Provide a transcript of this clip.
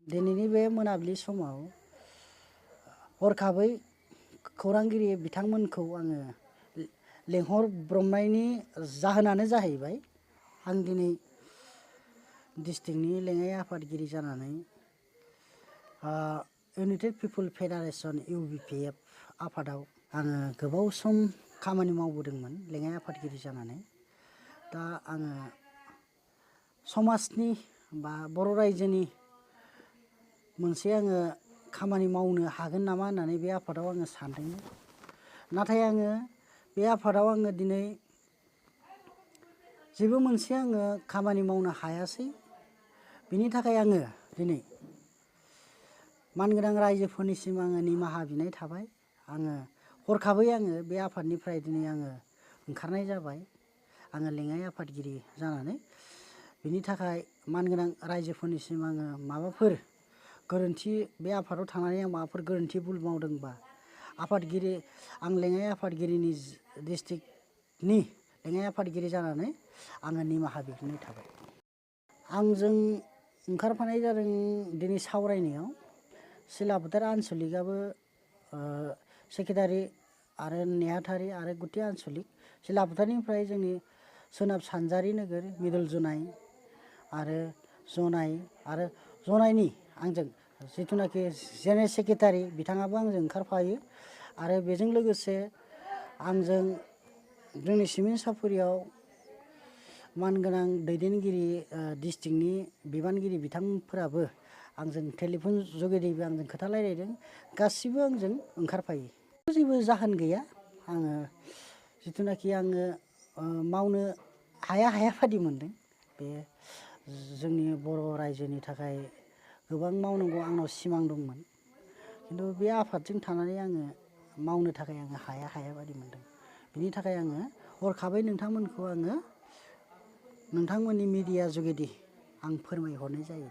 दिनैनि बे मोनाबिलि समाव हरखाबै खौरांगिरि बिथांमोनखौ आङो लेंहरब्रबनायनि जाहोनानो जाहैबाय आं दिनै डिस्ट्रिक्टनि लेङाइ आफादगिरि जानानै इउनाइटेड पिपल फेडारेशन UBPF आफादाव आङो गोबाव सम खामानि मावबोदोंमोन लेङाइ आफादगिरि जानानै। दा आङो समाजनि बा बर' रायजोनि मोनसे आङो खामानि मावनो हागोन नामा होननानै बे आफादाव आङो सानदोंमोन। नाथाय आङो बे आफादाव आङो दिनै जेबो मोनसे आङो खामानि मावनो हायासै। बिनि थाखाय आङो दिनै मानगोनां रायजोफोरनिसिम आङो निमाहा बिनाय थाबाय। आङो हरखाबै आङो बे आफादनिफ्राय दिनै आङो ओंखारनाय जाबाय। आङो लेङाइ आफादगिरि जानानै बिनि थाखाय मानगोनां रायजोफोरनिसिम आङो माबाफोर गोरोन्थि बे आफादाव थानानै आं माबाफोर गोरोन्थि भुल मावदोंबा आफादगिरि आं लेङाइ आफादगिरिनि डिस्ट्रिक्टनि लेङाइ आफादगिरि जानानै आङो निमाहा बिग्रोनाय थाबाय। आंजों ओंखारफानाय जादों दिनै सावरायनायाव सिलाफोथार आनसलिकआबो सेक्रेटारि आरो नेहाथारि आरो गुथि आनसलिक सिलाफोथारनिफ्राय जोंनि सोनाब सानजारि नोगोर मिदल जनाय आरो जनाय आरो जनायनि आंजों जिथुनाखि जेनेरेल सेक्रेटारि बिथाङाबो आंजों ओंखारफायो आरो बेजों लोगोसे आंजों जोंनि सिमेन्ट सापरियाव मानगोनां दैदेनगिरि डिस्ट्रिक्टनि बिबानगिरि बिथांफोराबो आंजों टेलिफन जुगेदिबो आंजों खोथा रायलायदों। गासिबो आंजों ओंखारफायो। जेबो जाहोन गैया। आङो जिथुनाखि आङो मावनो हाया बादि मोनदों। बे जोंनि बर' रायजोनि थाखाय गोबां मावनांगौ आंनाव सिमां दंमोन। खिन्थु बे आफादजों थानानै आङो मावनो थाखाय आङो हाया बादि मोनदों। बिनि थाखाय आङो हरखाबै नोंथांमोनखौ आङो नोंथांमोननि मिडिया जुगेदि आं फोरमायहरनाय जायो।